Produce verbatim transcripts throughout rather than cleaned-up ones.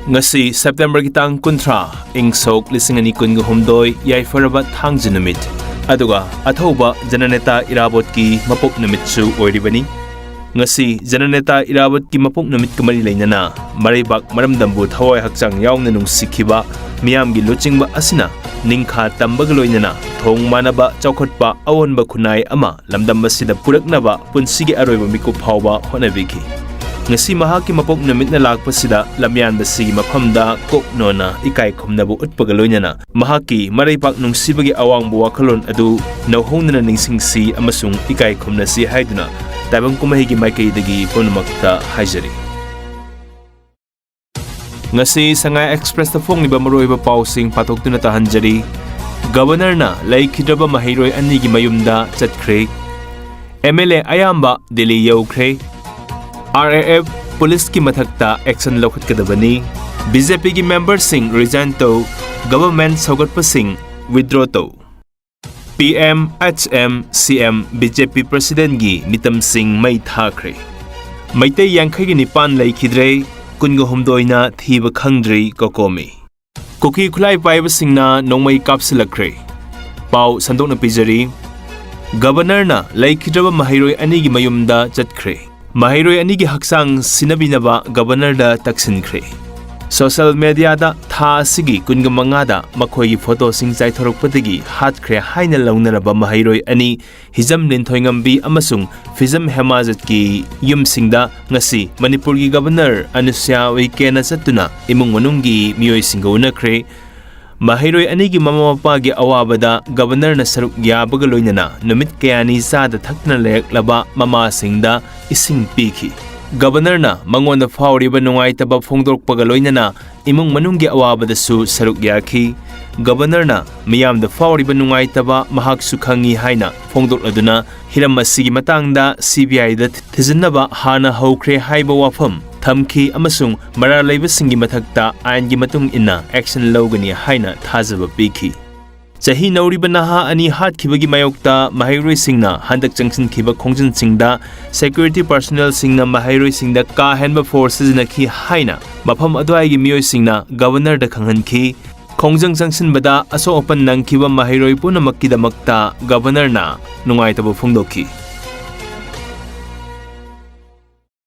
ꯉꯁꯤ ꯁꯦꯞꯇꯦꯝꯕꯔꯒꯤ ꯇꯥꯡ ꯀꯨꯟꯊ꯭ꯔꯥ, ꯏꯪ ꯁꯣꯛ ꯂꯤꯁꯤꯡ ꯑꯅꯤ ꯀꯨꯟꯒ ꯍꯨꯝꯗꯣꯏ, ꯌꯥꯏꯐꯔꯕ ꯊꯥꯡꯖ ꯅꯨꯃꯤꯠ, ꯑꯗꯨꯒ ꯑꯊꯧꯕ ꯖꯅꯅꯦꯇꯥ ꯏꯔꯥꯕꯣꯠꯀꯤ ꯃꯄꯣꯛ ꯅꯨꯃꯤꯠꯁꯨ ꯑꯣꯏꯔꯤꯕꯅꯤ꯫ ꯉꯁꯤ ꯖꯅꯅꯦꯇꯥ ꯏꯔꯥꯕꯣꯠꯀꯤ ꯃꯄꯣꯛ ꯅꯨꯃꯤꯠꯀ ꯃꯔꯤ ꯂꯩꯅꯅ ꯃꯔꯩꯕꯥꯛ ꯃꯔꯝꯗꯝꯕꯨ ꯊꯋꯥꯏ ꯍꯛꯆꯥꯡ ꯌꯥꯎꯅ ꯅꯨꯡꯁꯤꯈꯤꯕ ꯃꯤꯌꯥꯝꯒꯤ ꯂꯨꯆꯤꯡꯕ ꯑꯁꯤꯅ ꯅꯤꯡꯈꯥ ꯇꯝꯕꯒ ꯂꯣꯏꯅꯅ ꯊꯣꯡ ꯃꯥꯟꯅꯕ ꯆꯥꯎꯈꯠꯄ ꯑꯑꯣꯟꯕ ꯈꯨꯟꯅꯥꯏ ꯑꯃ ꯂꯝꯗꯝ ꯑꯁꯤꯗ ꯄꯨꯔꯛꯅꯕ ꯄꯨꯟꯁꯤꯒꯤ ꯑꯔꯣꯏꯕ ꯃꯤꯀꯨꯞ ꯐꯥꯎꯕ ꯍꯣꯠꯅꯕꯤꯈꯤ꯫ ꯉꯁꯤ ꯃꯍꯥꯛꯀꯤ ꯃꯄꯣꯛ ꯅꯨꯃꯤꯠꯅ ꯂꯥꯛꯄꯁꯤꯗ ꯂꯝꯌꯥꯟꯕꯁꯤꯒꯤ ꯃꯐꯝꯗ ꯀꯣꯛꯅꯣꯅ ꯏꯀꯥꯏ ꯈꯨꯝꯅꯕ ꯎꯠꯄꯒ ꯂꯣꯏꯅꯅ ꯃꯍꯥꯛꯀꯤ ꯃꯔꯩꯄꯥꯛ ꯅꯨꯡꯁꯤꯕꯒꯤ ꯑꯋꯥꯡꯕ ꯋꯥꯈꯜꯂꯣꯟ ꯑꯗꯨ ꯅꯧꯍꯧꯅꯅ ꯅꯤꯡꯁꯤꯡꯁꯤ ꯑꯃꯁꯨꯡ ꯏꯀꯥꯏ ꯈꯨꯝꯅꯁꯤ ꯍꯥꯏꯗꯨꯅ ꯇꯥꯏꯕꯪ ꯀꯨꯝꯍꯩꯒꯤ ꯃꯥꯏꯀꯩꯗꯒꯤ ꯄꯨꯝꯅꯃꯛꯇ ꯍꯥꯏꯖꯔꯤ꯫ ꯉꯁꯤ ꯁꯉꯥꯏ ꯑꯦꯛꯁꯄ꯭ꯔꯦꯁꯇ ꯐꯣꯡꯂꯤꯕ ꯃꯔꯨꯑꯣꯏꯕ ꯄꯥꯎꯁꯤꯡ ꯄꯥꯊꯣꯛꯇꯨꯅ ꯇꯥꯍꯟꯖꯔꯤ꯫ ꯒꯕꯔꯅꯔꯅ ꯂꯩꯈꯤꯗ꯭ꯔꯕ ꯃꯍꯩꯔꯣꯏ ꯑꯅꯤꯒꯤ ꯃꯌꯨꯝꯗ ꯆꯠꯈ꯭ꯔꯦ꯫ ꯑꯦꯝ ꯑꯦꯜ ꯑꯦ ꯑꯌꯥꯝꯕ ꯗꯤꯜꯂꯤ ꯌꯧꯈ꯭ꯔꯦ꯫ ꯑꯥꯔ ꯑꯦ ꯑꯦꯐ ꯄꯨꯂꯤꯁꯀꯤ ꯃꯊꯛꯇ ꯑꯦꯛꯁꯟ ꯂꯧꯈꯠꯀꯗꯕꯅꯤ꯫ ꯕꯤ ꯖꯦ ꯄꯤꯒꯤ ꯃꯦꯝꯕꯔꯁꯤꯡ ꯔꯤꯖꯥꯏꯟ ꯇꯧ꯫ ꯒꯕꯔꯃꯦꯟꯠ ꯁꯧꯒꯠꯄꯁꯤꯡ ꯋꯤꯗ꯭ꯔꯣ ꯇꯧ꯫ ꯄꯤ ꯑꯦꯝ, ꯑꯩꯆ ꯑꯦꯝ, ꯁꯤ ꯑꯦꯝ, ꯕꯤ ꯖꯦ ꯄꯤ ꯄ꯭ꯔꯁꯤꯗꯦꯟꯠꯒꯤ ꯃꯤꯇꯝꯁꯤꯡ ꯃꯩ ꯊꯥꯈ꯭ꯔꯦ꯫ ꯃꯩꯇꯩ ꯌꯥꯡꯈꯩꯒ ꯅꯤꯄꯥꯟ ꯂꯩꯈꯤꯗ꯭ꯔꯦ, ꯀꯨꯟꯒ ꯍꯨꯝꯗꯣꯏꯅ ꯊꯤꯕ ꯈꯪꯗ꯭ꯔꯤ ꯀꯣꯀꯣꯃꯤ꯫ ꯀꯨꯀꯤ ꯈꯨꯠꯂꯥꯏ ꯄꯥꯏꯕꯁꯤꯡꯅ ꯅꯣꯡꯃꯩ ꯀꯥꯞꯁꯤꯜꯂꯛꯈ꯭ꯔꯦ꯫ ꯄꯥꯎ ꯁꯟꯗꯣꯛꯅ ꯄꯤꯖꯔꯤ꯫ ꯒꯕꯔꯅꯔꯅ ꯂꯩꯈꯤꯗ꯭ꯔꯕ ꯃꯍꯩꯔꯣꯏ ꯑꯅꯤꯒꯤ ꯃꯌꯨꯝꯗ ꯆꯠꯈ꯭ꯔꯦ꯫ ꯃꯍꯩꯔꯣꯏ ꯑꯅꯤꯒꯤ ꯍꯛꯆꯥꯡ ꯁꯤꯟꯅꯕꯤꯅꯕ ꯒꯕꯔꯅꯔꯗ ꯇꯛꯁꯤꯟꯈ꯭ꯔꯦ꯫ ꯁꯣꯁꯤꯌꯦꯜ ꯃꯦꯗꯤꯌꯥꯗ ꯊꯥ ꯑꯁꯤꯒꯤ ꯀꯨꯟꯒ ꯃꯉꯥꯗ ꯃꯈꯣꯏꯒꯤ ꯐꯣꯇꯣꯁꯤꯡ ꯆꯥꯏꯊꯣꯔꯛꯄꯗꯒꯤ ꯍꯥꯠꯈ꯭ꯔꯦ ꯍꯥꯏꯅ ꯂꯧꯅꯔꯕ ꯃꯍꯩꯔꯣꯏ ꯑꯅꯤ, ꯍꯤꯖꯝ ꯂꯤꯟꯊꯣꯏꯉꯝꯕꯤ ꯑꯃꯁꯨꯡ ꯐꯤꯖꯝ ꯍꯦꯃꯥꯖꯠꯀꯤ ꯌꯨꯝꯁꯤꯡꯗ ꯉꯁꯤ ꯃꯅꯤꯄꯨꯔꯒꯤ ꯒꯕꯔꯅꯔ ꯑꯅꯨꯁ꯭ꯌꯥ ꯎꯏꯀꯦꯅ ꯆꯠꯇꯨꯅ ꯏꯃꯨꯡ ꯃꯅꯨꯡꯒꯤ ꯃꯤꯑꯣꯏꯁꯤꯡꯒ ꯎꯅꯈ꯭ꯔꯦ꯫ ꯃꯍꯩꯔꯣꯏ ꯑꯅꯤꯒꯤ ꯃꯃꯥ ꯃꯄꯥꯒꯤ ꯑꯋꯥꯕꯗ ꯒꯕꯔꯅꯔꯅ ꯁꯔꯨꯛ ꯌꯥꯕꯒ ꯂꯣꯏꯅꯅ ꯅꯨꯃꯤꯠ ꯀꯌꯥꯅꯤ ꯆꯥꯗ ꯊꯛꯇꯅ ꯂꯩꯔꯛꯂꯕ ꯃꯃꯥꯁꯤꯡꯗ ꯏꯁꯤꯡ ꯄꯤꯈꯤ꯫ ꯒꯕꯔꯅꯔꯅ ꯃꯉꯣꯟꯗ ꯐꯥꯎꯔꯤꯕ ꯅꯨꯡꯉꯥꯏꯇꯕ ꯐꯣꯡꯗꯣꯔꯛꯄꯒ ꯂꯣꯏꯅꯅ ꯏꯃꯨꯡ ꯃꯅꯨꯡꯒꯤ ꯑꯋꯥꯕꯗꯁꯨ ꯁꯔꯨꯛ ꯌꯥꯈꯤ꯫ ꯒꯕꯔꯅꯔꯅ ꯃꯤꯌꯥꯝꯗ ꯐꯥꯎꯔꯤꯕ ꯅꯨꯡꯉꯥꯏꯇꯕ ꯃꯍꯥꯛꯁꯨ ꯈꯪꯏ ꯍꯥꯏꯅ ꯐꯣꯡꯗꯣꯛꯂꯗꯨꯅ ꯍꯤꯔꯝ ꯑꯁꯤꯒꯤ ꯃꯇꯥꯡꯗ ꯁꯤ ꯕꯤ ꯑꯥꯏꯗ ꯊꯤꯖꯤꯟꯅꯕ ꯍꯥꯟꯅ ꯍꯧꯈ꯭ꯔꯦ ꯍꯥꯏꯕ ꯋꯥꯐꯝ ꯊꯝꯈꯤ ꯑꯃꯁꯨꯡ ꯃꯔꯥꯜ ꯂꯩꯕꯁꯤꯡꯒꯤ ꯃꯊꯛꯇ ꯑꯥꯏꯟꯒꯤ ꯃꯇꯨꯡ ꯏꯟꯅ ꯑꯦꯛꯁꯟ ꯂꯧꯒꯅꯤ ꯍꯥꯏꯅ ꯊꯥꯖꯕ ꯄꯤꯈꯤ꯫ ꯆꯍꯤ ꯅꯧꯔꯤꯕ ꯅꯍꯥ ꯑꯅꯤ ꯍꯥꯠꯈꯤꯕꯒꯤ ꯃꯥꯌꯣꯛꯇ ꯃꯍꯩꯔꯣꯏꯁꯤꯡꯅ ꯍꯟꯗꯛ ꯆꯪꯁꯤꯟꯈꯤꯕ ꯈꯣꯡꯖꯪꯁꯤꯡꯗ security personnelꯁꯤꯡꯅ ꯃꯍꯩꯔꯣꯏꯁꯤꯡꯗ ꯀꯥ ꯍꯦꯟꯕ force ꯁꯤꯖꯤꯟꯅꯈꯤ ꯍꯥꯏꯅ ꯃꯐꯝ ꯑꯗꯨꯋꯥꯏꯒꯤ ꯃꯤꯑꯣꯏꯁꯤꯡꯅ governorꯗ ꯈꯪꯍꯟꯈꯤ꯫ ꯈꯣꯡꯖꯪ ꯆꯪꯁꯤꯟꯕꯗ ꯑꯁꯣꯛ ꯑꯄꯟ ꯅꯪꯈꯤꯕ ꯃꯍꯩꯔꯣꯏ ꯄꯨꯝꯅꯃꯛꯀꯤꯗꯃꯛꯇ governorꯅ ꯅꯨꯡꯉꯥꯏꯇꯕ ꯐꯣꯡꯗꯣꯛꯈꯤ꯫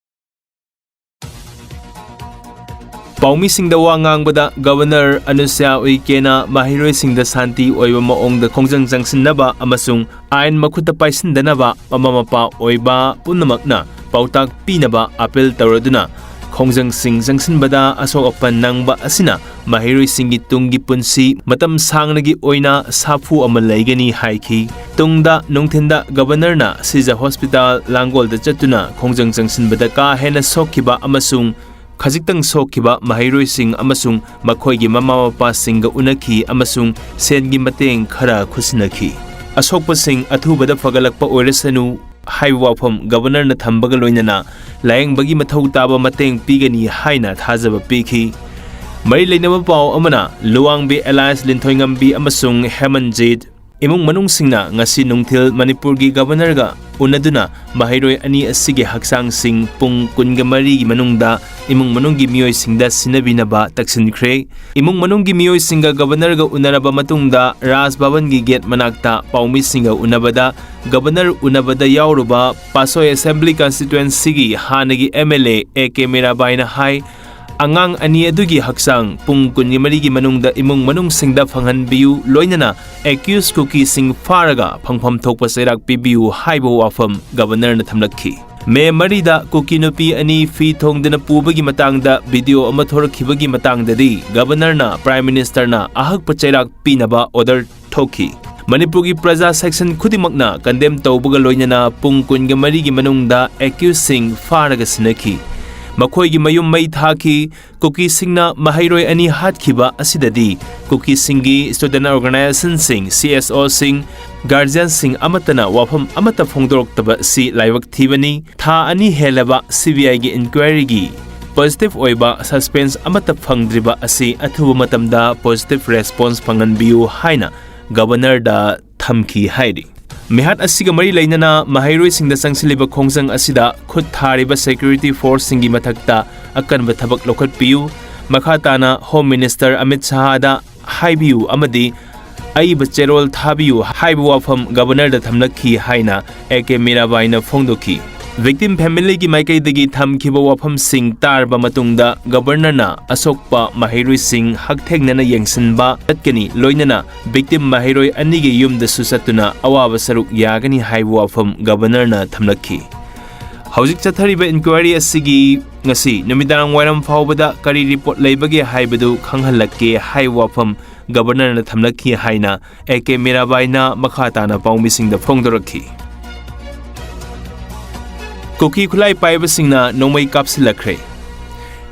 ꯄꯥꯎꯃꯤꯁꯤꯡꯗ ꯋꯥ ꯉꯥꯡꯕꯗ Governor ꯑꯅꯨꯁ꯭ꯌꯥ ꯎꯏꯀꯦꯅ ꯃꯍꯩꯔꯣꯏꯁꯤꯡꯗ ꯁꯥꯟꯇꯤ ꯑꯣꯏꯕ ꯃꯑꯣꯡꯗ ꯈꯣꯡꯖꯪ ꯆꯪꯁꯤꯟꯅꯕ ꯑꯃꯁꯨꯡ ꯑꯥꯏꯟ ꯃꯈꯨꯠꯇ ꯄꯥꯏꯁꯤꯟꯗꯅꯕ ꯃꯃꯥ ꯃꯄꯥ ꯑꯣꯏꯕ ꯄꯨꯝꯅꯃꯛꯅ ꯄꯥꯎꯇꯥꯛ ꯄꯤꯅꯕ appeal ꯇꯧꯔꯗꯨꯅ, ꯈꯣꯡꯖꯪꯁꯤꯡ ꯆꯪꯁꯤꯟꯕꯗ ꯑꯁꯣꯛ ꯑꯄꯟ ꯅꯪꯕ ꯑꯁꯤꯅ ꯃꯍꯩꯔꯣꯏꯁꯤꯡꯒꯤ ꯇꯨꯡꯒꯤ ꯄꯨꯟꯁꯤ ꯃꯇꯝ ꯁꯥꯡꯅꯒꯤ ꯑꯣꯏꯅ ꯁꯥꯐꯨ ꯑꯃ ꯂꯩꯒꯅꯤ ꯍꯥꯏꯈꯤ꯫ ꯇꯨꯡꯗ ꯅꯨꯡꯊꯤꯟꯗ Governorꯅ ꯁꯤꯖ Hospital ꯂꯥꯡꯒꯣꯜꯗ ꯆꯠꯇꯨꯅ ꯈꯣꯡꯖꯪ ꯆꯪꯁꯤꯟꯕꯗ ꯀꯥ ꯍꯦꯟꯅ ꯁꯣꯛꯈꯤꯕ ꯑꯃꯁꯨꯡ ꯈꯖꯤꯛꯇꯪ ꯁꯣꯛꯈꯤꯕ ꯃꯍꯩꯔꯣꯏꯁꯤꯡ ꯑꯃꯁꯨꯡ ꯃꯈꯣꯏꯒꯤ ꯃꯃꯥ ꯃꯄꯥꯁꯤꯡꯒ ꯎꯅꯈꯤ ꯑꯃꯁꯨꯡ ꯁꯦꯟꯒꯤ ꯃꯇꯦꯡ ꯈꯔ ꯈꯨꯠꯁꯤꯟꯅꯈꯤ꯫ ꯑꯁꯣꯛꯄꯁꯤꯡ ꯑꯊꯨꯕꯗ ꯐꯒꯠꯂꯛꯄ ꯑꯣꯏꯔꯁꯅꯨ ꯍꯥꯏꯕ ꯋꯥꯐꯝ Governorꯅ ꯊꯝꯕꯒ ꯂꯣꯏꯅꯅ ꯂꯥꯌꯦꯡꯕꯒꯤ ꯃꯊꯧ ꯇꯥꯕ ꯃꯇꯦꯡ ꯄꯤꯒꯅꯤ ꯍꯥꯏꯅ ꯊꯥꯖꯕ ꯄꯤꯈꯤ꯫ ꯃꯔꯤ ꯂꯩꯅꯕ ꯄꯥꯎ ꯑꯃꯅ, ꯂꯨꯋꯥꯡꯕꯤ alias ꯂꯤꯟꯊꯣꯏꯉꯝꯕꯤ ꯑꯃꯁꯨꯡ ꯍꯦꯃꯟꯖꯤꯠ ꯏꯃꯨꯡ ꯃꯅꯨꯡꯁꯤꯡꯅ ꯉꯁꯤ ꯅꯨꯡꯊꯤꯜ ꯃꯅꯤꯄꯨꯔꯒꯤ Governorꯒ ꯎꯅꯗꯨꯅ ꯃꯍꯩꯔꯣꯏ ꯑꯅꯤ ꯑꯁꯤꯒꯤ ꯍꯛꯆꯥꯡꯁꯤꯡ ꯄꯨꯡ ꯀꯨꯟꯒ ꯃꯔꯤꯒꯤ ꯃꯅꯨꯡꯗ ꯏꯃꯨꯡ ꯃꯅꯨꯡꯒꯤ ꯃꯤꯑꯣꯏꯁꯤꯡꯗ ꯁꯤꯟꯅꯕꯤꯅꯕ ꯇꯛꯁꯤꯟꯈ꯭ꯔꯦ꯫ ꯏꯃꯨꯡ ꯃꯅꯨꯡꯒꯤ ꯃꯤꯑꯣꯏꯁꯤꯡꯒ Governorꯒ ꯎꯅꯔꯕ ꯃꯇꯨꯡꯗ ꯔꯥꯖ ꯚꯕꯟꯒꯤ gate ꯃꯅꯥꯛꯇ ꯄꯥꯎꯃꯤꯁꯤꯡꯒ ꯎꯅꯕꯗ Governor ꯎꯅꯕꯗ ꯌꯥꯎꯔꯨꯕ ꯄꯥꯠꯁꯣꯏ Assembly Constituencyꯒꯤ ꯍꯥꯟꯅꯒꯤ MLA A K ꯃꯤꯔꯥꯕꯥꯏꯅ ꯍꯥꯏ, ꯑꯉꯥꯡ ꯑꯅꯤ ꯑꯗꯨꯒꯤ ꯍꯛꯆꯥꯡ ꯄꯨꯡ ꯀꯨꯟꯒ ꯃꯔꯤꯒꯤ ꯃꯅꯨꯡꯗ ꯏꯃꯨꯡ ꯃꯅꯨꯡꯁꯤꯡꯗ ꯐꯪꯍꯟꯕꯤꯌꯨ, ꯂꯣꯏꯅꯅ accused ꯀꯨꯀꯤꯁꯤꯡ ꯐꯥꯔꯒ ꯐꯪꯐꯝ ꯊꯣꯛꯄ ꯆꯩꯔꯥꯛ ꯄꯤꯕꯤꯌꯨ ꯍꯥꯏꯕ ꯋꯥꯐꯝ Governorꯅ ꯊꯝꯂꯛꯈꯤ꯫ ꯃꯦ ꯃꯔꯤꯗ ꯀꯨꯀꯤ ꯅꯨꯄꯤ ꯑꯅꯤ ꯐꯤ ꯊꯣꯡꯗꯨꯅ ꯄꯨꯕꯒꯤ ꯃꯇꯥꯡꯗ video ꯑꯃ ꯊꯣꯔꯛꯈꯤꯕꯒꯤ ꯃꯇꯥꯡꯗꯗꯤ Governorꯅ Prime Ministerꯅ ꯑꯍꯛꯄ ꯆꯩꯔꯥꯛ ꯄꯤꯅꯕ order ꯊꯣꯛꯈꯤ꯫ ꯃꯅꯤꯄꯨꯔꯒꯤ ꯄ꯭ꯔꯖꯥ section ꯈꯨꯗꯤꯡꯃꯛꯅ condemn ꯇꯧꯕꯒ ꯂꯣꯏꯅꯅ ꯄꯨꯡ ꯀꯨꯟꯒ ꯃꯔꯤꯒꯤ ꯃꯅꯨꯡꯗ accusedꯁꯤꯡ ꯐꯥꯔꯒ ꯁꯤꯟꯅꯈꯤ꯫ ꯃꯈꯣꯏꯒꯤ ꯃꯌꯨꯝ ꯃꯩ ꯊꯥꯈꯤ꯫ ꯀꯨꯀꯤꯁꯤꯡꯅ ꯃꯍꯩꯔꯣꯏ ꯑꯅꯤ ꯍꯥꯠꯈꯤꯕ ꯑꯁꯤꯗꯗꯤ ꯀꯨꯀꯤꯁꯤꯡꯒꯤ student organizationꯁꯤꯡ, CSOꯁꯤꯡ, guardianꯁꯤꯡ ꯑꯃꯠꯇꯅ ꯋꯥꯐꯝ ꯑꯃꯠꯇ ꯐꯣꯡꯗꯣꯔꯛꯇꯕ ꯑꯁꯤ ꯂꯥꯏꯕꯛ ꯊꯤꯕꯅꯤ꯫ ꯊꯥ ꯑꯅꯤ ꯍꯦꯜꯂꯕ CBIꯒꯤ inquiryꯒꯤ positive ꯑꯣꯏꯕ suspense ꯑꯃꯠꯇ ꯐꯪꯗ꯭ꯔꯤꯕ ꯑꯁꯤ ꯑꯊꯨꯕ ꯃꯇꯝꯗ positive response ꯐꯪꯍꯟꯕꯤꯌꯨ ꯍꯥꯏꯅ ꯒꯕꯔꯅꯔꯗ ꯊꯝꯈꯤ ꯍꯥꯏꯔꯤ꯫ ꯃꯤꯍꯥꯠ ꯑꯁꯤꯒ ꯃꯔꯤ ꯂꯩꯅꯅ ꯃꯍꯩꯔꯣꯏꯁꯤꯡꯗ ꯆꯪꯁꯤꯜꯂꯤꯕ ꯈꯣꯡꯖꯪ ꯑꯁꯤꯗ ꯈꯨꯠ ꯊꯥꯔꯤꯕ ꯁꯦꯀ꯭ꯌꯨꯔꯤꯇꯤ ꯐꯣꯔꯁꯁꯤꯡꯒꯤ ꯃꯊꯛꯇ ꯑꯀꯟꯕ ꯊꯕꯛ ꯂꯧꯈꯠꯄꯤꯌꯨ, ꯃꯈꯥ ꯇꯥꯅ ꯍꯣꯝ ꯃꯤꯅꯤꯁꯇꯔ ꯑꯃꯤꯠ ꯁꯍꯥꯗ ꯍꯥꯏꯕꯤꯌꯨ ꯑꯃꯗꯤ ꯑꯏꯕ ꯆꯦꯔꯣꯜ ꯊꯥꯕꯤꯌꯨ ꯍꯥꯏꯕ ꯋꯥꯐꯝ ꯒꯕꯔꯅꯔꯗ ꯊꯝꯂꯛꯈꯤ ꯍꯥꯏꯅ ꯑꯦ ꯀꯦ ꯃꯤꯔꯥꯕꯥꯏꯅ ꯐꯣꯡꯗꯣꯛꯈꯤ꯫ ꯚꯤꯛꯇꯤꯝ ꯐꯦꯃꯤꯂꯤꯒꯤ ꯃꯥꯏꯀꯩꯗꯒꯤ ꯊꯝꯈꯤꯕ ꯋꯥꯐꯝꯁꯤꯡ ꯇꯥꯔꯕ ꯃꯇꯨꯡꯗ ꯒꯕꯔꯅꯔꯅ ꯑꯁꯣꯛꯄ ꯃꯍꯩꯔꯣꯏꯁꯤꯡ ꯍꯛꯊꯦꯡꯅꯅ ꯌꯦꯡꯁꯤꯟꯕ ꯆꯠꯀꯅꯤ, ꯂꯣꯏꯅꯅ ꯚꯤꯛꯇꯤꯝ ꯃꯍꯩꯔꯣꯏ ꯑꯅꯤꯒꯤ ꯌꯨꯝꯗꯁꯨ ꯆꯠꯇꯨꯅ ꯑꯋꯥꯕ ꯁꯔꯨꯛ ꯌꯥꯒꯅꯤ ꯍꯥꯏꯕ ꯋꯥꯐꯝ ꯒꯕꯔꯅꯔꯅ ꯊꯝꯂꯛꯈꯤ꯫ ꯍꯧꯖꯤꯛ ꯆꯠꯊꯔꯤꯕ ꯏꯟꯀ꯭ꯋꯥꯏꯔꯤ ꯑꯁꯤꯒꯤ ꯉꯁꯤ ꯅꯨꯃꯤꯗꯥꯡ ꯋꯥꯏꯔꯝ ꯐꯥꯎꯕꯗ ꯀꯔꯤ ꯔꯤꯄꯣꯔꯠ ꯂꯩꯕꯒꯦ ꯍꯥꯏꯕꯗꯨ ꯈꯪꯍꯜꯂꯛꯀꯦ ꯍꯥꯏꯕ ꯋꯥꯐꯝ ꯒꯕꯔꯅꯔꯅ ꯊꯝꯂꯛꯈꯤ ꯍꯥꯏꯅ ꯑꯦ ꯀꯦ ꯃꯤꯔꯥꯕꯥꯏꯅ ꯃꯈꯥ ꯇꯥꯅ ꯄꯥꯎꯃꯤꯁꯤꯡꯗ ꯐꯣꯡꯗꯣꯔꯛꯈꯤ꯫ ꯀꯨꯀꯤ ꯈꯨꯠꯂꯥꯏ ꯄꯥꯏꯕꯁꯤꯡꯅ ꯅꯣꯡꯃꯩ ꯀꯥꯞꯁꯤꯜꯂꯛꯈ꯭ꯔꯦ꯫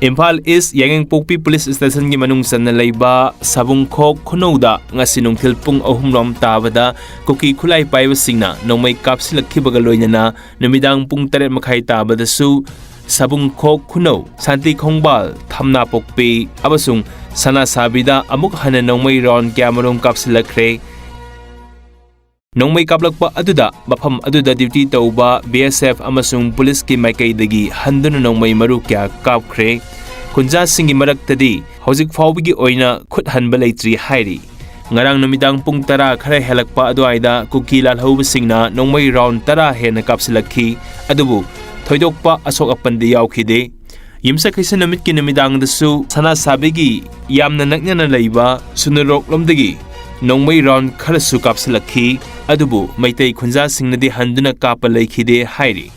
ꯏꯝꯐꯥꯜ ꯏꯁ ꯌꯥꯏꯉꯪꯄꯣꯛꯄꯤ ꯄꯨꯂꯤꯁ ꯁ꯭ꯇꯦꯁꯟꯒꯤ ꯃꯅꯨꯡ ꯆꯟꯅ ꯂꯩꯕ ꯁꯥꯕꯨꯡꯈꯣꯛ ꯈꯨꯅꯧꯗ ꯉꯁꯤ ꯅꯨꯡꯊꯤꯜ ꯄꯨꯡ ꯑꯍꯨꯝ ꯔꯣꯝ ꯇꯥꯕꯗ ꯀꯨꯀꯤ ꯈꯨꯠꯂꯥꯏ ꯄꯥꯏꯕꯁꯤꯡꯅ ꯅꯣꯡꯃꯩ ꯀꯥꯞꯁꯤꯜꯂꯛꯈꯤꯕꯒ ꯂꯣꯏꯅꯅ ꯅꯨꯃꯤꯗꯥꯡ ꯄꯨꯡ ꯇꯔꯦꯠ ꯃꯈꯥꯏ ꯇꯥꯕꯗꯁꯨ ꯁꯥꯕꯨꯡꯈꯣꯛ ꯈꯨꯅꯧ, ꯁꯥꯟꯇꯤ ꯈꯣꯡꯕꯥꯜ, ꯊꯝꯅꯥꯄꯣꯛꯄꯤ ꯑꯃꯁꯨꯡ ꯁꯅꯥꯁꯥꯕꯤꯗ ꯑꯃꯨꯛ ꯍꯟꯅ ꯅꯣꯡꯃꯩ ꯔꯥꯎꯟ ꯀꯌꯥꯃꯔꯨꯝ ꯀꯥꯞꯁꯤꯜꯂꯛꯈ꯭ꯔꯦ꯫ ꯅꯣꯡꯃꯩ ꯀꯥꯞꯂꯛꯄ ꯑꯗꯨꯗ ꯃꯐꯝ ꯑꯗꯨꯗ ꯗ꯭ꯌꯨꯇꯤ ꯇꯧꯕ ꯕꯤ ꯑꯦꯁ ꯑꯦꯐ ꯑꯃꯁꯨꯡ ꯄꯨꯂꯤꯁꯀꯤ ꯃꯥꯏꯀꯩꯗꯒꯤ ꯍꯟꯗꯨꯅ ꯅꯣꯡꯃꯩ ꯃꯔꯨ ꯀꯌꯥ ꯀꯥꯞꯈ꯭ꯔꯦ꯫ ꯈꯨꯟꯖꯥꯁꯤꯡꯒꯤ ꯃꯔꯛꯇꯗꯤ ꯍꯧꯖꯤꯛ ꯐꯥꯎꯕꯒꯤ ꯑꯣꯏꯅ ꯈꯨꯠ ꯍꯟꯕ ꯂꯩꯇ꯭ꯔꯤ ꯍꯥꯏꯔꯤ꯫ ꯉꯔꯥꯡ ꯅꯨꯃꯤꯗꯥꯡ ꯄꯨꯡ ꯇꯔꯥ ꯈꯔ ꯍꯦꯜꯂꯛꯄ ꯑꯗꯨꯋꯥꯏꯗ ꯀꯨꯀꯤ ꯂꯥꯜꯍꯧꯕꯁꯤꯡꯅ ꯅꯣꯡꯃꯩ ꯔꯥꯎꯟ ꯇꯔꯥ ꯍꯦꯟꯅ ꯀꯥꯞꯁꯤꯜꯂꯛꯈꯤ, ꯑꯗꯨꯕꯨ ꯊꯣꯏꯗꯣꯛꯄ ꯑꯁꯣꯛ ꯑꯄꯟꯗꯤ ꯌꯥꯎꯈꯤꯗꯦ꯫ ꯌꯨꯝꯁꯀꯩꯁ ꯅꯨꯃꯤꯠꯀꯤ ꯅꯨꯃꯤꯗꯥꯡꯗꯁꯨ ꯁꯅꯥꯁꯥꯕꯤꯒꯤ ꯌꯥꯝꯅ ꯅꯛꯅꯅ ꯂꯩꯕ ꯁꯨꯅꯨꯔꯣꯛꯂꯣꯝꯗꯒꯤ ꯅꯣꯡꯃꯩ ꯔꯥꯎꯟ ꯈꯔꯁꯨ ꯀꯥꯞꯁꯤꯜꯂꯛꯈꯤ, ꯑꯗꯨꯕꯨ ꯃꯩꯇꯩ ꯈꯨꯟꯖꯥꯁꯤꯡꯅꯗꯤ ꯍꯟꯗꯨꯅ ꯀꯥꯞꯄ ꯂꯩꯈꯤꯗꯦ ꯍꯥꯏꯔꯤ꯫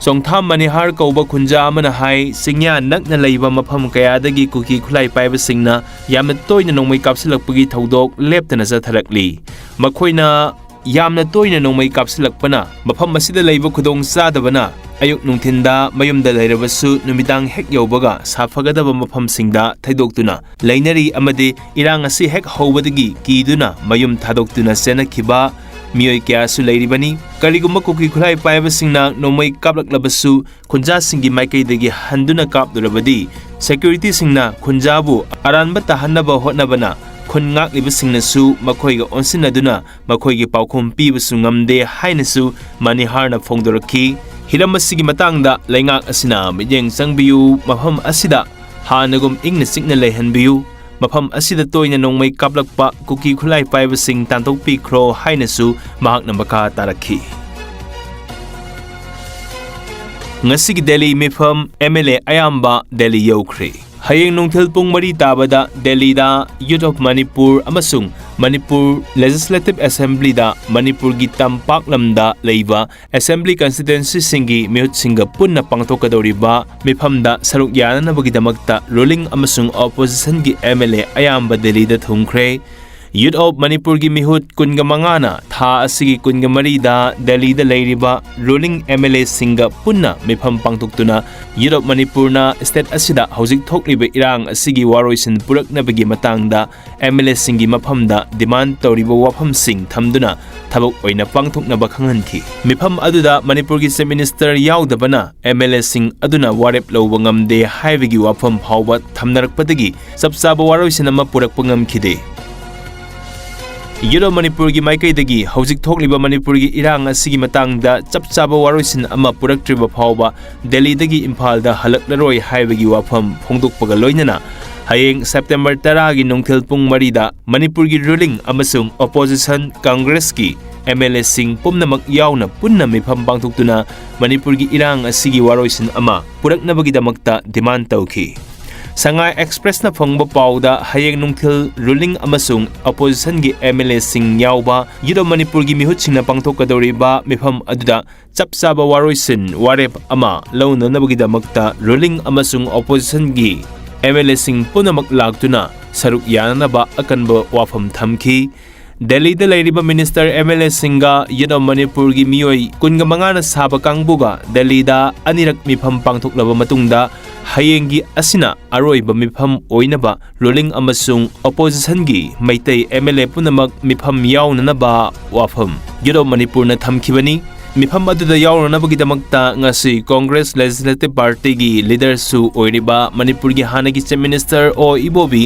ꯆꯣꯡꯊꯥꯝ ꯃꯅꯤꯍꯥꯔ ꯀꯧꯕ ꯈꯨꯟꯖꯥ ꯑꯃꯅ ꯍꯥꯏ, ꯆꯤꯡꯌꯥ ꯅꯛꯅ ꯂꯩꯕ ꯃꯐꯝ ꯀꯌꯥꯗꯒꯤ ꯀꯨꯀꯤ ꯈꯨꯠꯂꯥꯏ ꯄꯥꯏꯕꯁꯤꯡꯅ ꯌꯥꯝꯅ ꯇꯣꯏꯅ ꯅꯣꯡꯃꯩ ꯀꯥꯞꯁꯤꯜꯂꯛꯄꯒꯤ ꯊꯧꯗꯣꯛ ꯂꯦꯞꯇꯅ ꯆꯠꯊꯔꯛꯂꯤ꯫ ꯃꯈꯣꯏꯅ ꯌꯥꯝꯅ ꯇꯣꯏꯅ ꯅꯣꯡꯃꯩ ꯀꯥꯞꯁꯤꯜꯂꯛꯄꯅ ꯃꯐꯝ ꯑꯁꯤꯗ ꯂꯩꯕ ꯈꯨꯗꯣꯡ ꯆꯥꯗꯕꯅ ꯑꯌꯨꯛ ꯅꯨꯡꯊꯤꯟꯗ ꯃꯌꯨꯝꯗ ꯂꯩꯔꯕꯁꯨ ꯅꯨꯃꯤꯗꯥꯡ ꯍꯦꯛ ꯌꯧꯕꯒ ꯁꯥꯐꯒꯗꯕ ꯃꯐꯝꯁꯤꯡꯗ ꯊꯩꯗꯣꯛꯇꯨꯅ ꯂꯩꯅꯔꯤ ꯑꯃꯗꯤ ꯏꯔꯥꯡ ꯑꯁꯤ ꯍꯦꯛ ꯍꯧꯕꯗꯒꯤ ꯀꯤꯗꯨꯅ ꯃꯌꯨꯝ ꯊꯥꯗꯣꯛꯇꯨꯅ ꯆꯦꯟꯅꯈꯤꯕ ꯃꯤꯑꯣꯏ ꯀꯌꯥꯁꯨ ꯂꯩꯔꯤꯕꯅꯤ꯫ ꯀꯔꯤꯒꯨꯝꯕ ꯀꯨꯀꯤ ꯈꯨꯠꯂꯥꯏ ꯄꯥꯏꯕꯁꯤꯡꯅ ꯅꯣꯡꯃꯩ ꯀꯥꯞꯂꯛꯂꯕꯁꯨ ꯈꯨꯟꯖꯥꯁꯤꯡꯒꯤ ꯃꯥꯏꯀꯩꯗꯒꯤ ꯍꯟꯗꯨꯅ ꯀꯥꯞꯂꯨꯔꯕꯗꯤ ꯁꯦꯀ꯭ꯌꯨꯔꯤꯇꯤꯁꯤꯡꯅ ꯈꯨꯟꯖꯥꯕꯨ ꯑꯔꯥꯟꯕ ꯇꯥꯍꯟꯅꯕ ꯍꯣꯠꯅꯕꯅ ꯈꯨꯟ ꯉꯥꯛꯂꯤꯕꯁꯤꯡꯅꯁꯨ ꯃꯈꯣꯏꯒ ꯑꯣꯟꯁꯤꯟꯅꯗꯨꯅ ꯃꯈꯣꯏꯒꯤ ꯄꯥꯎꯈꯨꯝ ꯄꯤꯕꯁꯨ ꯉꯝꯗꯦ ꯍꯥꯏꯅꯁꯨ ꯃꯅꯤꯍꯥꯔꯅ ꯐꯣꯡꯗꯣꯔꯛꯈꯤ꯫ ꯍꯤꯔꯝ ꯑꯁꯤꯒꯤ ꯃꯇꯥꯡꯗ ꯂꯩꯉꯥꯛ ꯑꯁꯤꯅ ꯃꯤꯠꯌꯦꯡ ꯆꯪꯕꯤꯌꯨ, ꯃꯐꯝ ꯑꯁꯤꯗ ꯍꯥꯟꯅꯒꯨꯝ ꯏꯪꯅ ꯆꯤꯛꯅ ꯂꯩꯍꯟꯕꯤꯌꯨ, ꯃꯐꯝ ꯑꯁꯤꯗ ꯇꯣꯏꯅ ꯅꯣꯡꯃꯩ ꯀꯥꯞꯂꯛꯄ ꯀꯨꯀꯤ ꯈꯨꯠꯂꯥꯏ ꯄꯥꯏꯕꯁꯤꯡ ꯇꯥꯟꯊꯣꯛꯄꯤꯈ꯭ꯔꯣ ꯍꯥꯏꯅꯁꯨ ꯃꯍꯥꯛꯅ ꯃꯈꯥ ꯇꯥꯔꯛꯈꯤ꯫ ꯉꯁꯤꯒꯤ ꯗꯦꯜꯂꯤ ꯃꯤꯐꯝ, ꯑꯦꯝ ꯑꯦꯜ ꯑꯦ ꯑꯌꯥꯝꯕ ꯗꯦꯜꯂꯤ ꯌꯧꯈ꯭ꯔꯦ꯫ ꯍꯌꯦꯡ ꯅꯨꯡꯊꯤꯜ ꯄꯨꯡ ꯃꯔꯤ ꯇꯥꯕꯗ ꯗꯦꯜꯂꯤꯗ Youth of Manipur ꯑꯃꯁꯨꯡ ꯃꯅꯤꯄꯨꯔ Legislative Assemblyꯗ ꯃꯅꯤꯄꯨꯔꯒꯤ ꯇꯝꯄꯥꯛ ꯂꯝꯗ ꯂꯩꯕ Assembly constituencyꯁꯤꯡꯒꯤ ꯃꯤꯍꯨꯠꯁꯤꯡꯒ ꯄꯨꯟꯅ ꯄꯥꯡꯊꯣꯛꯀꯗꯧꯔꯤꯕ ꯃꯤꯐꯝꯗ ꯁꯔꯨꯛ ꯌꯥꯅꯅꯕꯒꯤꯗꯃꯛꯇ ruling ꯑꯃꯁꯨꯡ oppositionꯒꯤ ꯑꯦꯝ ꯑꯦꯜ ꯑꯦ ꯑꯌꯥꯝꯕ ꯗꯦꯜꯂꯤꯗ ꯊꯨꯡꯈ꯭ꯔꯦ꯫ Youth of Manipurꯒꯤ ꯃꯤꯍꯨꯠ ꯀꯨꯟꯒ ꯃꯉꯥꯅ ꯊꯥ ꯑꯁꯤꯒꯤ ꯀꯨꯟꯒ ꯃꯔꯤꯗ ꯗꯦꯜꯂꯤꯗ ꯂꯩꯔꯤꯕ ruling ꯑꯦꯝ ꯑꯦꯜ ꯑꯦꯁꯤꯡꯒ ꯄꯨꯟꯅ ꯃꯤꯐꯝ ꯄꯥꯡꯊꯣꯛꯇꯨꯅ Youth of Manipurꯅ state ꯑꯁꯤꯗ ꯍꯧꯖꯤꯛ ꯊꯣꯛꯂꯤꯕ ꯏꯔꯥꯡ ꯑꯁꯤꯒꯤ ꯋꯥꯔꯣꯏꯁꯤꯟ ꯄꯨꯔꯛꯅꯕꯒꯤ ꯃꯇꯥꯡꯗ ꯑꯦꯝ ꯑꯦꯜ ꯑꯦꯁꯤꯡꯒꯤ ꯃꯐꯝꯗ demand ꯇꯧꯔꯤꯕ ꯋꯥꯐꯝꯁꯤꯡ ꯊꯝꯗꯨꯅ ꯊꯕꯛ ꯑꯣꯏꯅ ꯄꯥꯡꯊꯣꯛꯅꯕ ꯈꯪꯍꯟꯈꯤ꯫ ꯃꯤꯐꯝ ꯑꯗꯨꯗ ꯃꯅꯤꯄꯨꯔꯒꯤ Chief Minister ꯌꯥꯎꯗꯕꯅ ꯑꯦꯝ ꯑꯦꯜ ꯑꯦꯁꯤꯡ ꯑꯗꯨꯅ ꯋꯥꯔꯦꯞ ꯂꯧꯕ ꯉꯝꯗꯦ ꯍꯥꯏꯕꯒꯤ ꯋꯥꯐꯝ ꯐꯥꯎꯕ ꯊꯝꯅꯔꯛꯄꯗꯒꯤ ꯆꯞ ꯆꯥꯕ ꯋꯥꯔꯣꯏꯁꯤꯟ ꯑꯃ ꯄꯨꯔꯛꯄ ꯉꯝꯈꯤꯗꯦ꯫ Youth of Manipurꯒꯤ ꯃꯥꯏꯀꯩꯗꯒꯤ ꯍꯧꯖꯤꯛ ꯊꯣꯛꯂꯤꯕ ꯃꯅꯤꯄꯨꯔꯒꯤ ꯏꯔꯥꯡ ꯑꯁꯤꯒꯤ ꯃꯇꯥꯡꯗ ꯆꯞ ꯆꯥꯕ ꯋꯥꯔꯣꯏꯁꯤꯟ ꯑꯃ ꯄꯨꯔꯛꯇ꯭ꯔꯤꯕ ꯐꯥꯎꯕ ꯗꯦꯜꯂꯤꯗꯒꯤ ꯏꯝꯐꯥꯜꯗ ꯍꯜꯂꯛꯂꯔꯣꯏ ꯍꯥꯏꯕꯒꯤ ꯋꯥꯐꯝ ꯐꯣꯡꯗꯣꯛꯄꯒ ꯂꯣꯏꯅꯅ ꯍꯌꯦꯡ September ꯇꯔꯥꯒꯤ ꯅꯨꯡꯊꯤꯜ ꯄꯨꯡ ꯃꯔꯤꯗ ꯃꯅꯤꯄꯨꯔꯒꯤ ruling ꯑꯃꯁꯨꯡ opposition Congressꯀꯤ ꯑꯦꯝ ꯑꯦꯜ ꯑꯦꯁꯤꯡ ꯄꯨꯝꯅꯃꯛ ꯌꯥꯎꯅ ꯄꯨꯟꯅ ꯃꯤꯐꯝ ꯄꯥꯡꯊꯣꯛꯇꯨꯅ ꯃꯅꯤꯄꯨꯔꯒꯤ ꯏꯔꯥꯡ ꯑꯁꯤꯒꯤ ꯋꯥꯔꯣꯏꯁꯤꯟ ꯑꯃ ꯄꯨꯔꯛꯅꯕꯒꯤꯗꯃꯛꯇ demand ꯇꯧꯈꯤ꯫ Sangai Expressꯅ ꯐꯪꯕ ꯄꯥꯎꯗ ꯍꯌꯦꯡ ꯅꯨꯡꯊꯤꯜ ruling ꯑꯃꯁꯨꯡ oppositionꯒꯤ ꯑꯦꯝ ꯑꯦꯜ ꯑꯦꯁꯤꯡ ꯌꯥꯎꯕ Youth of Manipurꯒꯤ ꯃꯤꯍꯨꯠꯁꯤꯡꯅ ꯄꯥꯡꯊꯣꯛꯀꯗꯧꯔꯤꯕ ꯃꯤꯐꯝ ꯑꯗꯨꯗ ꯆꯞ ꯆꯥꯕ ꯋꯥꯔꯣꯏꯁꯤꯟ ꯋꯥꯔꯦꯞ ꯑꯃ ꯂꯧꯅꯅꯕꯒꯤꯗꯃꯛꯇ ruling ꯑꯃꯁꯨꯡ oppositionꯒꯤ ꯑꯦꯝ ꯑꯦꯜ ꯑꯦꯁꯤꯡ ꯄꯨꯝꯅꯃꯛ ꯂꯥꯛꯇꯨꯅ ꯁꯔꯨꯛ ꯌꯥꯅꯅꯕ ꯑꯀꯟꯕ ꯋꯥꯐꯝ ꯊꯝꯈꯤ꯫ ꯗꯦꯜꯂꯤꯗ ꯂꯩꯔꯤꯕ Minister, ꯑꯦꯝ ꯑꯦꯜ ꯑꯦꯁꯤꯡꯒ Youth of Manipurꯒꯤ ꯃꯤꯑꯣꯏ ꯀꯨꯟꯒ ꯃꯉꯥꯅ ꯁꯥꯕ ꯀꯥꯡꯕꯨꯒ ꯗꯦꯜꯂꯤꯗ ꯑꯅꯤꯔꯛ ꯃꯤꯐꯝ ꯄꯥꯡꯊꯣꯛꯂꯕ ꯃꯇꯨꯡꯗ ꯍꯌꯦꯡꯒꯤ ꯑꯁꯤꯅ ꯑꯔꯣꯏꯕ ꯃꯤꯐꯝ ꯑꯣꯏꯅꯕ ruling ꯑꯃꯁꯨꯡ oppositionꯒꯤ ꯃꯩꯇꯩ ꯑꯦꯝ ꯑꯦꯜ ꯑꯦ ꯄꯨꯝꯅꯃꯛ ꯃꯤꯐꯝ ꯌꯥꯎꯅꯅꯕ ꯋꯥꯐꯝ Youth of Manipurꯅ ꯊꯝꯈꯤꯕꯅꯤ꯫ ꯃꯤꯐꯝ ꯑꯗꯨꯗ ꯌꯥꯎꯔꯨꯅꯕꯒꯤꯗꯃꯛꯇ ꯉꯁꯤ Congress Legislative Partyꯒꯤ leaderꯁꯨ ꯑꯣꯏꯔꯤꯕ ꯃꯅꯤꯄꯨꯔꯒꯤ ꯍꯥꯟꯅꯒꯤ Chief Minister ꯑꯣ ꯏꯕꯣꯕꯤ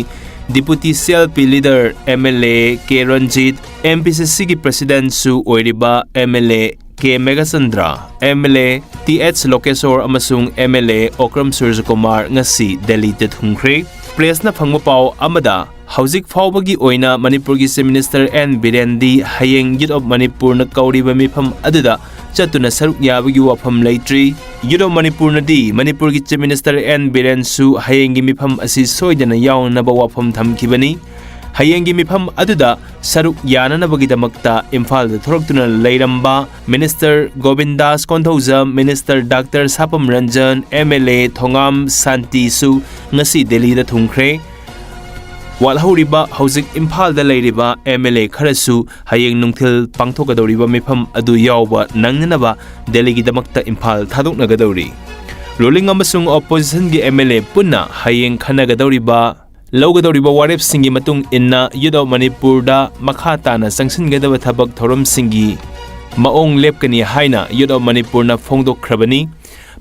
Deputy C L P leader M L A K Ranjit, M P C C ꯒꯤ president ꯁꯨ ꯑꯣꯏꯔꯤꯕ M L A K Meghachandra, M L A T H ꯂꯣꯀꯦꯁꯣꯔ ꯑꯃꯁꯨꯡ M L A ꯑꯣꯀ꯭ꯔꯝ ꯁꯨꯔꯖꯀꯨꯃꯥꯔ ꯉꯁꯤ ꯗꯦꯜꯂꯤꯗ ꯊꯨꯡꯈ꯭ꯔꯦ꯫ Press ꯅ ꯐꯪꯕ ꯄꯥꯎ ꯑꯃꯗ, ꯍꯧꯖꯤꯛ ꯐꯥꯎꯕꯒꯤ ꯑꯣꯏꯅ ꯃꯅꯤꯄꯨꯔꯒꯤ Chief Minister N ꯕꯤꯔꯦꯟꯗꯤ ꯍꯌꯦꯡ Youth of ꯃꯅꯤꯄꯨꯔꯅ ꯀꯧꯔꯤꯕ ꯃꯤꯐꯝ ꯑꯗꯨꯗ ꯆꯠꯇꯨꯅ ꯁꯔꯨꯛ ꯌꯥꯕꯒꯤ ꯋꯥꯐꯝ ꯂꯩꯇ꯭ꯔꯤ꯫ Youth of ꯃꯅꯤꯄꯨꯔꯅꯗꯤ ꯃꯅꯤꯄꯨꯔꯒꯤ Chief Minister N ꯕꯤꯔꯦꯟꯁꯨ ꯍꯌꯦꯡꯒꯤ ꯃꯤꯐꯝ ꯑꯁꯤ ꯁꯣꯏꯗꯅ ꯌꯥꯎꯅꯅꯕ ꯋꯥꯐꯝ ꯊꯝꯈꯤꯕꯅꯤ꯫ ꯍꯌꯦꯡꯒꯤ ꯃꯤꯐꯝ ꯑꯗꯨꯗ ꯁꯔꯨꯛ ꯌꯥꯅꯅꯕꯒꯤꯗꯃꯛꯇ ꯏꯝꯐꯥꯜꯗ ꯊꯣꯔꯛꯇꯨꯅ ꯂꯩꯔꯝꯕ Minister ꯒꯣꯕꯤꯟꯗꯥꯁ Konthoujam, Minister Doctor ꯁꯥꯄꯝ Ranjan, M L A ꯊꯣꯉꯥꯝ ꯁꯥꯟꯇꯤꯁꯨ ꯉꯁꯤ ꯗꯦꯜꯂꯤꯗ ꯊꯨꯡꯈ꯭ꯔꯦ꯫ ꯋꯥꯠꯍꯧꯔꯤꯕ ꯍꯧꯖꯤꯛ ꯏꯝꯐꯥꯜꯗ ꯂꯩꯔꯤꯕ M L A ꯈꯔꯁꯨ ꯍꯌꯦꯡ ꯅꯨꯡꯊꯤꯜ ꯄꯥꯡꯊꯣꯛꯀꯗꯧꯔꯤꯕ ꯃꯤꯐꯝ ꯑꯗꯨ ꯌꯥꯎꯕ ꯅꯪꯅꯅꯕ ꯗꯦꯜꯂꯤꯒꯤꯗꯃꯛꯇ ꯏꯝꯐꯥꯜ ꯊꯥꯗꯣꯛꯅꯒꯗꯧꯔꯤ꯫ Ruling ꯑꯃꯁꯨꯡ opposition ꯒꯤ M L A ꯄꯨꯟꯅ ꯍꯌꯦꯡ ꯈꯟꯅꯒꯗꯧꯔꯤꯕ, ꯂꯧꯒꯗꯧꯔꯤꯕ ꯋꯥꯔꯦꯞꯁꯤꯡꯒꯤ ꯃꯇꯨꯡ ꯏꯟꯅ Youth of ꯃꯅꯤꯄꯨꯔꯗ ꯃꯈꯥ ꯇꯥꯅ ꯆꯪꯁꯤꯟꯒꯗꯕ ꯊꯕꯛ ꯊꯧꯔꯝꯁꯤꯡꯒꯤ ꯃꯑꯣꯡ ꯂꯦꯞꯀꯅꯤ ꯍꯥꯏꯅ Youth of ꯃꯅꯤꯄꯨꯔꯅ ꯐꯣꯡꯗꯣꯛꯈ꯭ꯔꯕꯅꯤ꯫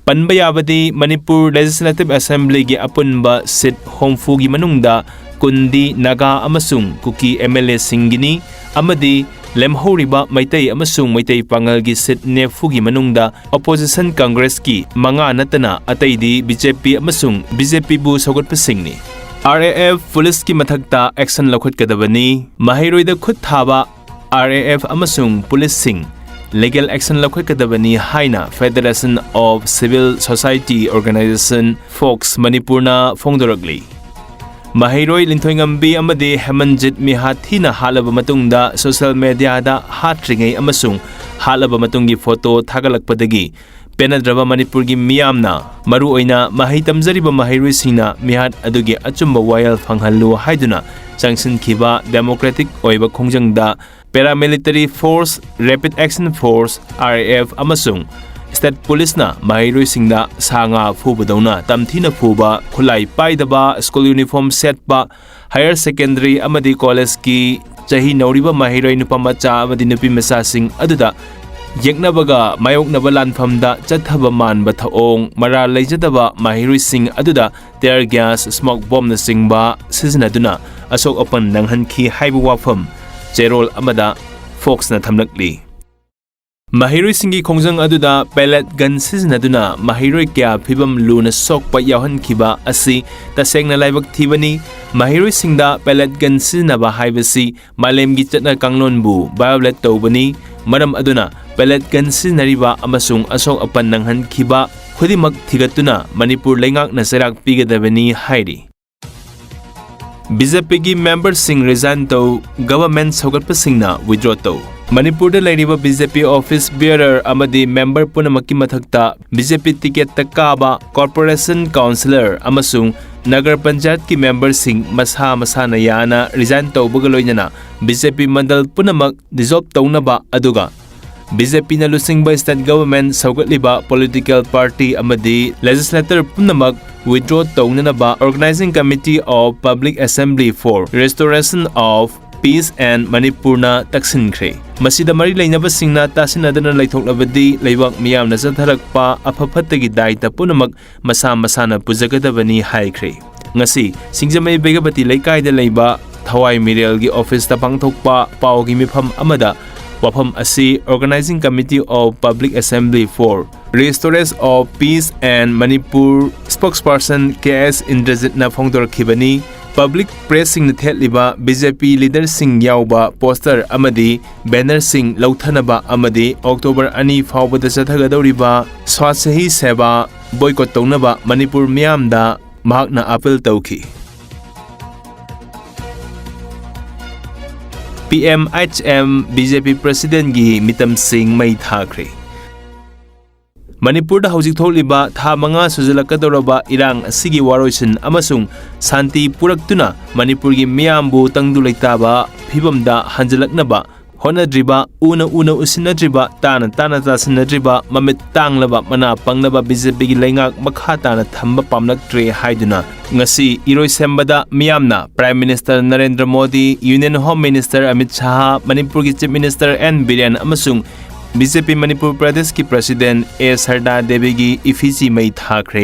ꯄꯟꯕ ꯌꯥꯕꯗꯤ, ꯃꯅꯤꯄꯨꯔ Legislative Assembly ꯒꯤ ꯑꯄꯨꯟꯕ seat ꯍꯨꯝꯐꯨꯒꯤ ꯃꯅꯨꯡꯗ ꯀꯨꯟꯗꯤ ꯅꯥꯒꯥ ꯑꯃꯁꯨꯡ ꯀꯨꯀꯤ M L A ꯁꯤꯡꯒꯤꯅꯤ ꯑꯃꯗꯤ ꯂꯦꯝꯍꯧꯔꯤꯕ ꯃꯩꯇꯩ ꯑꯃꯁꯨꯡ ꯃꯩꯇꯩ ꯄꯥꯉꯜꯒꯤ seat ꯅꯤꯐꯨꯒꯤ ꯃꯅꯨꯡꯗ opposition Congress ꯀꯤ ꯃꯉꯥ ꯅꯠꯇꯅ ꯑꯇꯩꯗꯤ B J P ꯑꯃꯁꯨꯡ B J P ꯕꯨ ꯁꯧꯒꯠꯄꯁꯤꯡꯅꯤ꯫ R A F ꯄꯨꯂꯤꯁꯀꯤ ꯃꯊꯛꯇ action ꯂꯧꯈꯠꯀꯗꯕꯅꯤ꯫ ꯃꯍꯩꯔꯣꯏꯗ ꯈꯨꯠ ꯊꯥꯕ R A F ꯑꯃꯁꯨꯡ ꯄꯨꯂꯤꯁꯁꯤꯡ legal action ꯂꯧꯈꯠꯀꯗꯕꯅꯤ ꯍꯥꯏꯅ Federation of Civil Society Organization, fox, ꯃꯅꯤꯄꯨꯔꯅ ꯐꯣꯡꯗꯣꯔꯛꯂꯤ꯫ ꯃꯍꯩꯔꯣꯏ ꯂꯤꯟꯊꯣꯏꯉꯝꯕꯤ ꯑꯃꯗꯤ ꯍꯦꯃꯟꯖꯤꯠ ꯃꯤꯍꯥꯠ ꯊꯤꯅ ꯍꯥꯠꯂꯕ ꯃꯇꯨꯡꯗ social media ꯗ ꯍꯥꯠꯇ꯭ꯔꯤꯉꯩ ꯑꯃꯁꯨꯡ ꯍꯥꯠꯂꯕ ꯃꯇꯨꯡꯒꯤ photo ꯊꯥꯒꯠꯂꯛꯄꯗꯒꯤ ꯄꯦꯟꯅꯗ꯭ꯔꯕ ꯃꯅꯤꯄꯨꯔꯒꯤ ꯃꯤꯌꯥꯝꯅ, ꯃꯔꯨꯑꯣꯏꯅ ꯃꯍꯩ ꯇꯝꯖꯔꯤꯕ ꯃꯍꯩꯔꯣꯏꯁꯤꯡꯅ ꯃꯤꯍꯥꯠ ꯑꯗꯨꯒꯤ ꯑꯆꯨꯝꯕ ꯋꯥꯌꯦꯜ ꯐꯪꯍꯜꯂꯨ ꯍꯥꯏꯗꯨꯅ ꯆꯪꯁꯤꯟꯈꯤꯕ democratic ꯑꯣꯏꯕ ꯈꯣꯡꯖꯪꯗ Paramilitary Force, Rapid Action Force, R A F, ꯑꯃꯁꯨꯡ State Police ꯅ ꯃꯍꯩꯔꯣꯏꯁꯤꯡꯗ ꯁꯥ ꯉꯥ ꯐꯨꯕꯗꯧꯅ ꯇꯝꯊꯤꯅ ꯐꯨꯕ, ꯈꯨꯠꯂꯥꯏ ꯄꯥꯏꯗꯕ, school uniform ꯁꯦꯠꯄ, higher secondary ꯑꯃꯗꯤ college ꯀꯤ ꯆꯍꯤ ꯅꯧꯔꯤꯕ ꯃꯍꯩꯔꯣꯏ ꯅꯨꯄꯥ ꯃꯆꯥ ꯑꯃꯗꯤ ꯅꯨꯄꯤ ꯃꯆꯥꯁꯤꯡ ꯑꯗꯨꯗ ꯌꯦꯛꯅꯕꯒ ꯃꯥꯌꯣꯛꯅꯕ ꯂꯥꯟꯐꯝꯗ ꯆꯠꯊꯕ ꯃꯥꯟꯕ ꯊꯧꯑꯣꯡ, ꯃꯔꯥꯜ ꯂꯩꯖꯗꯕ ꯃꯍꯩꯔꯣꯏꯁꯤꯡ ꯑꯗꯨꯗ tear gas, smoke bombꯅꯆꯤꯡꯕ ꯁꯤꯖꯤꯟꯅꯗꯨꯅ ꯑꯁꯣꯛ ꯑꯄꯟ ꯅꯪꯍꯟꯈꯤ ꯍꯥꯏꯕ ꯋꯥꯐꯝ ꯆꯦꯔꯣꯜ ꯑꯃꯗ Foxꯅ ꯊꯝꯂꯛꯂꯤ꯫ ꯃꯍꯩꯔꯣꯏꯁꯤꯡꯒꯤ ꯈꯣꯡꯖꯪ ꯑꯗꯨꯗ pellet gun ꯁꯤꯖꯤꯟꯅꯗꯨꯅ ꯃꯍꯩꯔꯣꯏ ꯀꯌꯥ ꯐꯤꯕꯝ ꯂꯨꯅ ꯁꯣꯛꯄ ꯌꯥꯎꯍꯟꯈꯤꯕ ꯑꯁꯤ ꯇꯁꯦꯡꯅ ꯂꯥꯏꯕꯛ ꯊꯤꯕꯅꯤ꯫ ꯃꯍꯩꯔꯣꯏꯁꯤꯡꯗ pellet gun ꯁꯤꯖꯤꯟꯅꯕ ꯍꯥꯏꯕꯁꯤ ꯃꯥꯂꯦꯝꯒꯤ ꯆꯠꯅ ꯀꯥꯡꯂꯣꯟꯕꯨ violate ꯇꯧꯕꯅꯤ꯫ ꯃꯔꯝ ꯑꯗꯨꯅ pellet gun ꯁꯤꯖꯤꯟꯅꯔꯤꯕ ꯑꯃꯁꯨꯡ ꯑꯁꯣꯛ ꯑꯄꯟ ꯅꯪꯍꯟꯈꯤꯕ ꯈꯨꯗꯤꯡꯃꯛ ꯊꯤꯒꯠꯇꯨꯅ ꯃꯅꯤꯄꯨꯔ ꯂꯩꯉꯥꯛꯅ ꯆꯩꯔꯥꯛ ꯄꯤꯒꯗꯕꯅꯤ ꯍꯥꯏꯔꯤ꯫ BJPꯒꯤ memberꯁꯤꯡ resign ꯇꯧ, government ꯁꯧꯒꯠꯄꯁꯤꯡꯅ withdraw ꯇꯧ꯫ ꯃꯅꯤꯄꯨꯔꯗ ꯂꯩꯔꯤꯕ BJP office bearer ꯑꯃꯗꯤ member ꯄꯨꯝꯅꯃꯛꯀꯤ ꯃꯊꯛꯇ BJP ticketꯇ ꯀꯥꯕ corporation councillor ꯑꯃꯁꯨꯡ ꯅꯒꯔ ꯄꯟꯆꯥꯌꯠꯀꯤ memberꯁꯤꯡ ꯃꯁꯥ ꯃꯁꯥꯅ ꯌꯥꯅ resign ꯇꯧꯕꯒ ꯂꯣꯏꯅꯅ BJP ꯃꯟꯗꯜ ꯄꯨꯝꯅꯃꯛ dissolve ꯇꯧꯅꯕ, ꯑꯗꯨꯒ BJPꯅ ꯂꯨꯆꯤꯡꯕ state government ꯁꯧꯒꯠꯂꯤꯕ political party ꯑꯃꯗꯤ legislator ꯄꯨꯝꯅꯃꯛ withdraw ꯇꯧꯅꯅꯕ Organising Committee of Public Assembly for Restoration of Peace and Manipurꯅ ꯇꯛꯁꯤꯟꯈ꯭ꯔꯦ꯫ ꯃꯁꯤꯗ ꯃꯔꯤ ꯂꯩꯅꯕꯁꯤꯡꯅ ꯇꯥꯁꯤꯟꯅꯗꯅ ꯂꯩꯊꯣꯛꯂꯕꯗꯤ ꯂꯩꯕꯥꯛ ꯃꯤꯌꯥꯝꯅ ꯆꯠꯊꯔꯛꯄ ꯑꯐ ꯐꯠꯇꯒꯤ ꯗꯥꯏꯇ ꯄꯨꯝꯅꯃꯛ ꯃꯁꯥ ꯃꯁꯥꯅ ꯄꯨꯖꯒꯗꯕꯅꯤ ꯍꯥꯏꯈ꯭ꯔꯦ꯫ ꯉꯁꯤ ꯁꯤꯡꯖꯃꯩ ꯕꯦꯒꯕꯇꯤ ꯂꯩꯀꯥꯏꯗ ꯂꯩꯕ ꯊꯋꯥꯏ ꯃꯤꯔꯦꯜꯒꯤ officeꯇ ꯄꯥꯡꯊꯣꯛꯄ ꯄꯥꯎꯒꯤ ꯃꯤꯐꯝ ꯑꯃꯗ ꯋꯥꯐꯝ ꯑꯁꯤ Organising Committee of Public Assembly for Restoration of Peace and Manipur spokesperson K S ꯏꯟꯗ꯭ꯔꯖꯤꯠꯅ ꯐꯣꯡꯗꯣꯔꯛꯈꯤꯕꯅꯤ꯫ Public pressꯁꯤꯡꯅ ꯊꯦꯠꯂꯤꯕ BJP leaderꯁꯤꯡ ꯌꯥꯎꯕ poster ꯑꯃꯗꯤ bannerꯁꯤꯡ ꯂꯧꯊꯅꯕ ꯑꯃꯗꯤ October ꯑꯅꯤ ꯐꯥꯎꯕꯗ ꯆꯠꯊꯒꯗꯧꯔꯤꯕ Swachh Hi Seva boycott ꯇꯧꯅꯕ ꯃꯅꯤꯄꯨꯔ ꯃꯤꯌꯥꯝꯗ ꯃꯍꯥꯛꯅ appeal ꯇꯧꯈꯤ꯫ PMHM BJP presidentꯒꯤ ꯃꯤꯇꯝꯁꯤꯡ ꯃꯩ ꯊꯥꯈ꯭ꯔꯦ꯫ ꯃꯅꯤꯄꯨꯔꯗ ꯍꯧꯖꯤꯛ ꯊꯣꯛꯂꯤꯕ ꯊꯥ ꯃꯉꯥ ꯁꯨꯖꯜꯂꯛꯀꯗꯧꯔꯕ ꯏꯔꯥꯡ ꯑꯁꯤꯒꯤ ꯋꯥꯔꯣꯏꯁꯤꯟ ꯑꯃꯁꯨꯡ ꯁꯥꯟꯇꯤ ꯄꯨꯔꯛꯇꯨꯅ ꯃꯅꯤꯄꯨꯔꯒꯤ ꯃꯤꯌꯥꯝꯕꯨ ꯇꯪꯗꯨ ꯂꯩꯇꯥꯕ ꯐꯤꯕꯝꯗ ꯍꯟꯖꯤꯜꯂꯛꯅꯕ ꯍꯣꯠꯅꯗ꯭ꯔꯤꯕ, ꯎꯅ ꯎꯅ ꯎꯁꯤꯟꯅꯗ꯭ꯔꯤꯕ, ꯇꯥꯅ ꯇꯥꯅ ꯇꯥꯁꯤꯟꯅꯗ꯭ꯔꯤꯕ, ꯃꯃꯤꯠ ꯇꯥꯡꯂꯕ, ꯃꯅꯥ ꯄꯪꯂꯕ BJPꯒꯤ ꯂꯩꯉꯥꯛ ꯃꯈꯥ ꯇꯥꯅ ꯊꯝꯕ ꯄꯥꯝꯂꯛꯇ꯭ꯔꯦ ꯍꯥꯏꯗꯨꯅ ꯉꯁꯤ ꯏꯔꯣꯏꯁꯦꯝꯕꯗ ꯃꯤꯌꯥꯝꯅ Prime Minister Narendra Modi, Union Home Minister Amit Shah, ꯃꯅꯤꯄꯨꯔꯒꯤ Chief Minister ꯑꯦꯟ ꯕꯤꯔꯦꯟ ꯑꯃꯁꯨꯡ ꯕꯤ ꯖꯦ ꯄꯤ ꯃꯅꯤꯄꯨꯔ ꯄ꯭ꯔꯗꯦꯁꯀꯤ ꯄ꯭ꯔꯁꯤꯗꯦꯟ ꯑꯦ ꯁꯔꯗꯥ ꯗꯦꯕꯤꯒꯤ ꯏꯐꯤꯖꯤ ꯃꯩ ꯊꯥꯈ꯭ꯔꯦ꯫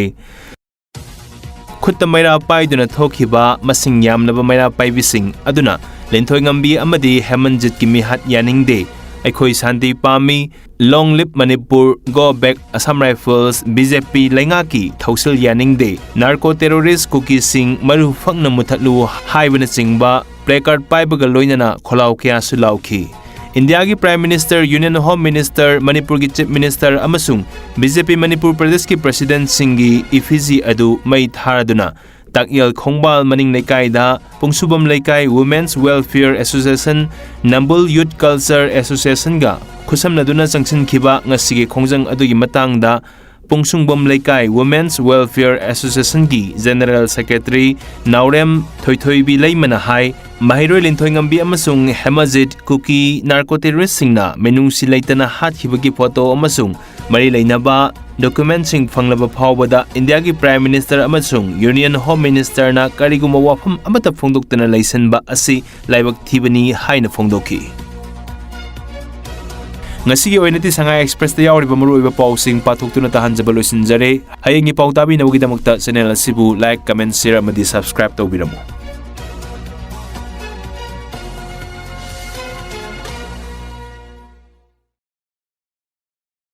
ꯈꯨꯠꯇ ꯃꯩꯔꯥ ꯄꯥꯏꯗꯨꯅ ꯊꯣꯛꯈꯤꯕ ꯃꯁꯤꯡ ꯌꯥꯝꯂꯕ ꯃꯩꯔꯥ ꯄꯥꯏꯕꯤꯁꯤꯡ ꯑꯗꯨꯅ ꯂꯤꯟꯊꯣꯏꯉꯝꯕꯤ ꯑꯃꯗꯤ ꯍꯦꯃꯟꯖꯤꯠꯀꯤ ꯃꯤꯍꯥꯠ ꯌꯥꯅꯤꯡꯗꯦ, ꯑꯩꯈꯣꯏ ꯁꯥꯟꯇꯤ ꯄꯥꯝꯃꯤ, Long live Manipur, go back Assam Rifles, B J P ꯂꯩꯉꯥꯛꯀꯤ ꯊꯧꯁꯤꯜ ꯌꯥꯅꯤꯡꯗꯦ, narco terrorist ꯀꯨꯀꯤꯁꯤꯡ ꯃꯔꯨ ꯐꯛꯅ ꯃꯨꯊꯠꯂꯨ ꯍꯥꯏꯕꯅꯆꯤꯡꯕ placard ꯄꯥꯏꯕꯒ ꯂꯣꯏꯅꯅ ꯈꯣꯜꯂꯥꯎ ꯀꯌꯥꯁꯨ ꯂꯥꯎꯈꯤ꯫ ꯏꯟꯗꯤꯌꯥꯒꯤ Prime Minister, Union Home Minister, ꯃꯅꯤꯄꯨꯔꯒꯤ Chief Minister ꯑꯃꯁꯨꯡ ꯕꯤ ꯖꯦ ꯄꯤ ꯃꯅꯤꯄꯨꯔ ꯄ꯭ꯔꯗꯦꯁꯀꯤ ꯄ꯭ꯔꯁꯤꯗꯦꯟꯁꯤꯡꯒꯤ ꯏꯐꯤꯖꯤ ꯑꯗꯨ ꯃꯩ ꯊꯥꯔꯗꯨꯅ ꯇꯥꯛꯌꯦꯜ ꯈꯣꯡꯕꯥꯜ ꯃꯅꯤꯡ ꯂꯩꯀꯥꯏꯗ ꯄꯨꯡꯁꯨꯕꯝ ꯂꯩꯀꯥꯏ Women's Welfare Association, ꯅꯝꯕꯨꯜ Youth Culture Associationꯒ ꯈꯨꯠꯁꯝꯅꯗꯨꯅ ꯆꯪꯁꯤꯟꯈꯤꯕ ꯉꯁꯤꯒꯤ ꯈꯣꯡꯖꯪ ꯑꯗꯨꯒꯤ ꯃꯇꯥꯡꯗ ꯄꯨꯡꯁꯨꯡꯕꯝ ꯂꯩꯀꯥꯏ Women's Welfare Associationꯒꯤ General Secretary ꯅꯥꯎꯔꯦꯝ ꯊꯣꯏꯊꯣꯏꯕꯤ ꯂꯩꯃꯅ ꯍꯥꯏ, ꯃꯍꯩꯔꯣꯏ ꯂꯤꯟꯊꯣꯏꯉꯝꯕꯤ ꯑꯃꯁꯨꯡ ꯍꯦꯃꯖꯤꯠ ꯀꯨꯀꯤ narco terroristꯁꯤꯡꯅ ꯃꯤꯅꯨꯡꯁꯤ ꯂꯩꯇꯅ ꯍꯥꯠꯈꯤꯕꯒꯤ photo ꯑꯃꯁꯨꯡ ꯃꯔꯤ ꯂꯩꯅꯕ documentꯁꯤꯡ ꯐꯪꯂꯕ ꯐꯥꯎꯕꯗ ꯏꯟꯗꯤꯌꯥꯒꯤ Prime Minister ꯑꯃꯁꯨꯡ Union Home Ministerꯅ ꯀꯔꯤꯒꯨꯝꯕ ꯋꯥꯐꯝ ꯑꯃꯠꯇ ꯐꯣꯡꯗꯣꯛꯇꯅ ꯂꯩꯁꯤꯟꯕ ꯑꯁꯤ ꯂꯥꯏꯕꯛ ꯊꯤꯕꯅꯤ ꯍꯥꯏꯅ ꯐꯣꯡꯗꯣꯛꯈꯤ꯫ ꯉꯁꯤꯒꯤ ꯑꯣꯏꯅꯗꯤ ꯁꯉꯥꯏ Expressꯇ ꯌꯥꯎꯔꯤꯕ ꯃꯔꯨꯑꯣꯏꯕ ꯄꯥꯎꯁꯤꯡ ꯄꯥꯊꯣꯛꯇꯨꯅ ꯇꯥꯍꯟꯖꯕ ꯂꯣꯏꯁꯤꯟꯖꯔꯦ꯫ ꯍꯌꯦꯡꯒꯤ ꯄꯥꯎ ꯇꯥꯕꯤꯅꯕꯒꯤꯗꯃꯛꯇ channel ꯑꯁꯤꯕꯨ like, comment, share ꯑꯃꯗꯤ subscribe ꯇꯧꯕꯤꯔꯝꯃꯨ꯫